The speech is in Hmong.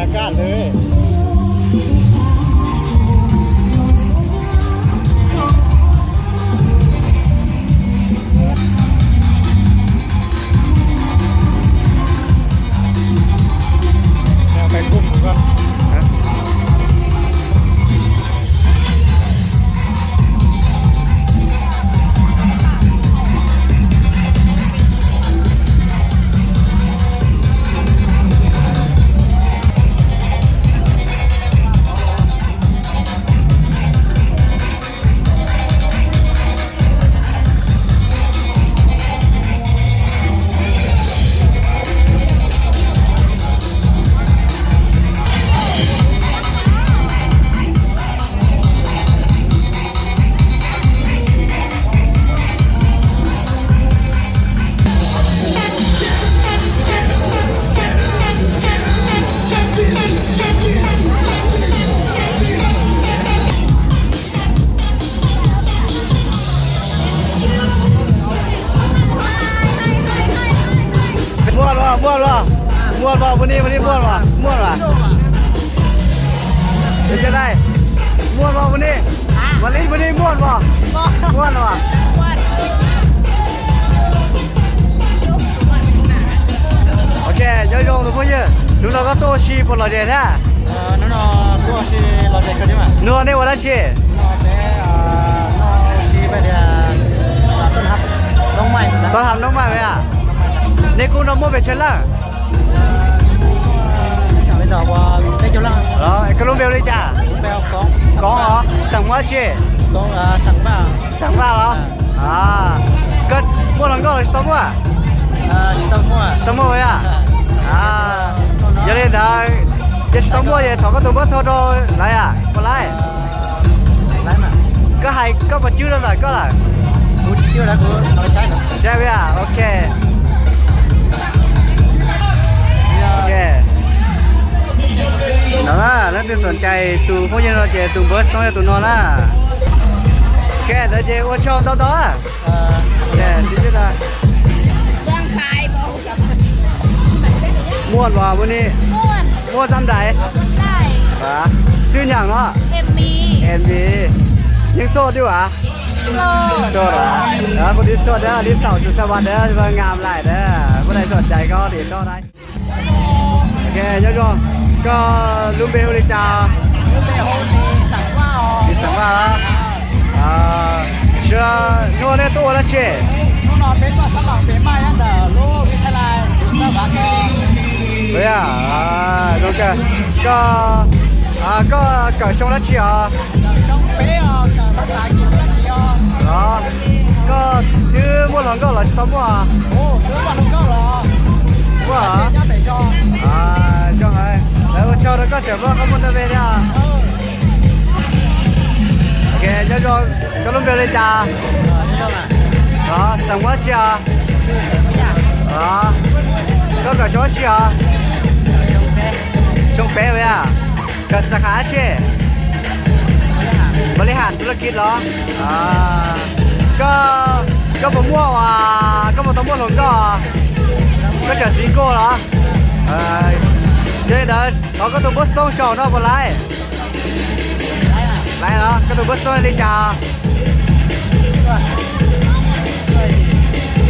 Kaj ntawd. Muaj los, muaj los, muaj los, pus ni, pus ni muaj los, muaj los. Pus ni, Vaj Lis, pus ni muaj los, muaj los. Ok, nyob zoo tus phooj ywg, hnub no koj tuaj ua si puas lom zem thiab? Hnub no nej ua dab tsi? Toj Hav Noob Maim. Nej kuj nrog muaj pes tsawg leej? Koj lub npe hu li cas? Koob os, xeem Hmoob dab tsi? Xeem Vaj los? Koj muaj hluas nkauj los tsis tau muaj? Tsis tau muaj yom? Yog li ntawd, yog tsis tau muaj ces thov koj tus npawb thau rau lawv, puas laib? Koj hais koj puas cwb rau ntawm koj lawm? Saib, ok. No na, leej twg xom cai tus phooj ywg no ces tus npawb xoob yog tus no na. Ok, ntawd ces ua tsaug ntau ntau. Muaj los pus ni? Muaj xab nraiv. Xwb nyaam no? Em ni. Yeej xoj twb as? Xoj as. Kuv twb xoj dawb, twb xaum xwm xav vas dawb ngas laim dawb, kuv daim xom cai koj tim toj dab. Ok, nyob zoo, koj lub npe hu li cas? Lis Xeem Vaj. Hnub no nej tuaj ua dab tsi? Koj, koj kawm xyoo dab tsi os? Koj twb muaj hluas nkauj los tsis tau muaj? Muaj. Zoo, lawv ua tsaug rau koj tseem muaj qhov muaj nta ve thiab. Ok, nyob zoo, koj lub npe li cas? Xeem Muas tsi os? Koj kawm xyoo dab tsi os? Xyoo peb ua. Kawm xab kha dab tsi? Npaum li ham tu la kis los? Koj, koj puas muaj, koj puas tau muaj hluas nkauj? Koj tseem xis nkauj los? Yog li ntawd thov koj tus npawb xoob tso no puas laib? Laib los, koj tus npawb xoob li cas?